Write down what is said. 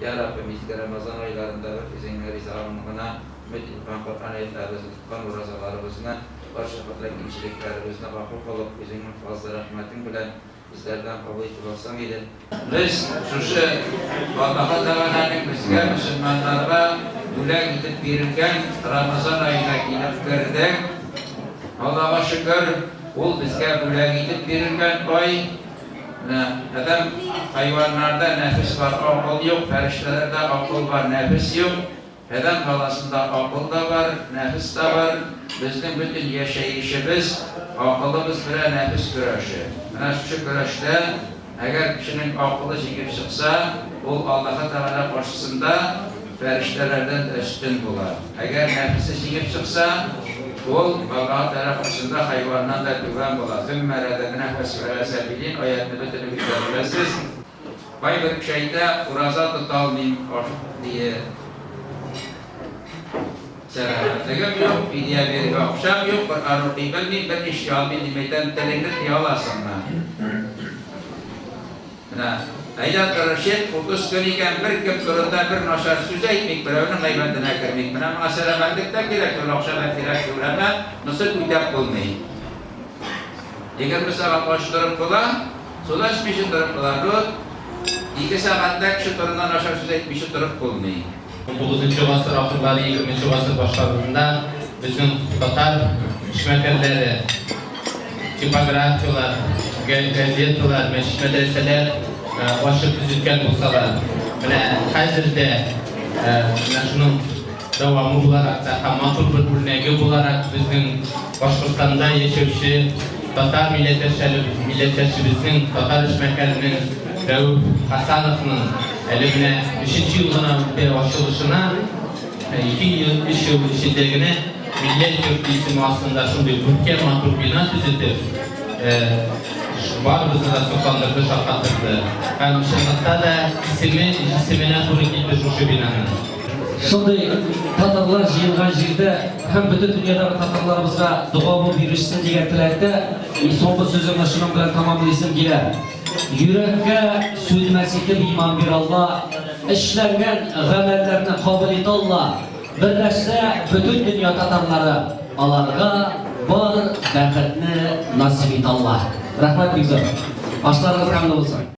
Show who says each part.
Speaker 1: Йа Раббым, изге Рамазан айларындагы Үзеңнең ризалыгыңны гына өмет иткән Коръән аятьләребезне тоткан уразаларыбызны, барча хата кимчелекләребезне гафу кылып, Үзеңнең фазлы-рәхмәтең белән безләрдән кабул итеп алсаң иде. Без шушы Аллаһы Тәгаләнең безгә, мөселманнарга бүләк итеп бирелгән Рамазан аена килеп кердек. Аллага шөкер, ул безгә бүләк итеп бирелгән ай. Менә адәм хайваннарда нәфес бар, акыл юк, фәрештәләрдә акыл бар, нәфес юк. Адәм баласында акыл да бар, нәфес тә бар. Безнең бөтен яшәешебез, акылыбыз белән нәфес көрәше. Менә шушы көрәштә әгәр кешенең акылы җиңеп чыкса, ул Аллаһы Тәгалә каршысында фәрештәләрдән дә өстен була. Әгәр нәфесе җиңеп чыкса, ул Аллаһы Тәгалә каршысында хайваннан да түбән була. Сөммә рәдәднәһү әсфәлә сәфилин аятьне бөтенегез дә беләсез. Кайбер кеше әйтә, ураза тота алмыйм, аш дие. Сәламәтлегем юк, фидия бирергә акчам юк, Коръән укый белмим, берни эшли алмыйм, дип әйтәм, телеңне тыя аласыңмы? Менә, әйдә тырышыйк, 30 көн икән, беркем турында бер начар сүз әйтмик, берәүнең гайбәтенә кермик. Менә моңа сәламәтлек тә кирәк түгел, акча да кирәк түгел, әмма монысын үтәп булмый. 20 сәгать ач торып була, су да эчмичә торып була. Ну, ике сәгатьтә кеше турында начар сүз әйтмичә торып булмый.
Speaker 2: Унтугызынчы гасыр ахырлары, егерменче гасыр башларында безнең татар эшмәкәрләре типографияләр, газеталар, мәчет-мәдрәсәләр ачып төзеткән булсалар, менә хәзер дә менә шуның дәвамы буларак та һәм матур бер үрнәге буларак безнең Башкортстанда яшәүче татар милләттәшебезнең, татар эшмәкәренең Рәүф Хасановның әле менә өченче ел гына үтә ачылышына, ике ел, өч ел эчендә генә Милләт йорты исеме астында шундый күркәм матур бина төзетеп, барыбызны да сокландырды, шаккатырды. Һәм чынлыкта да исеме җисеменә туры килде шушы бинаның.
Speaker 3: Шундый татарлар җыелган җирдә һәм бөтен дөньядагы татарларыбызга дога булып ирешсен дигән теләктә, соңгы сүземне шуның белән тәмамлыйсым килә. Йөрәккә сүнмәс итеп иман бир Алла, эшләнгән гамәлләрне кабул ит Алла, берләшсә бөтен дөнья татарлары, аларга бар бәхетне насыйп ит Алла. Рәхмәт бик зур. Ашларыгыз тәмле булсын.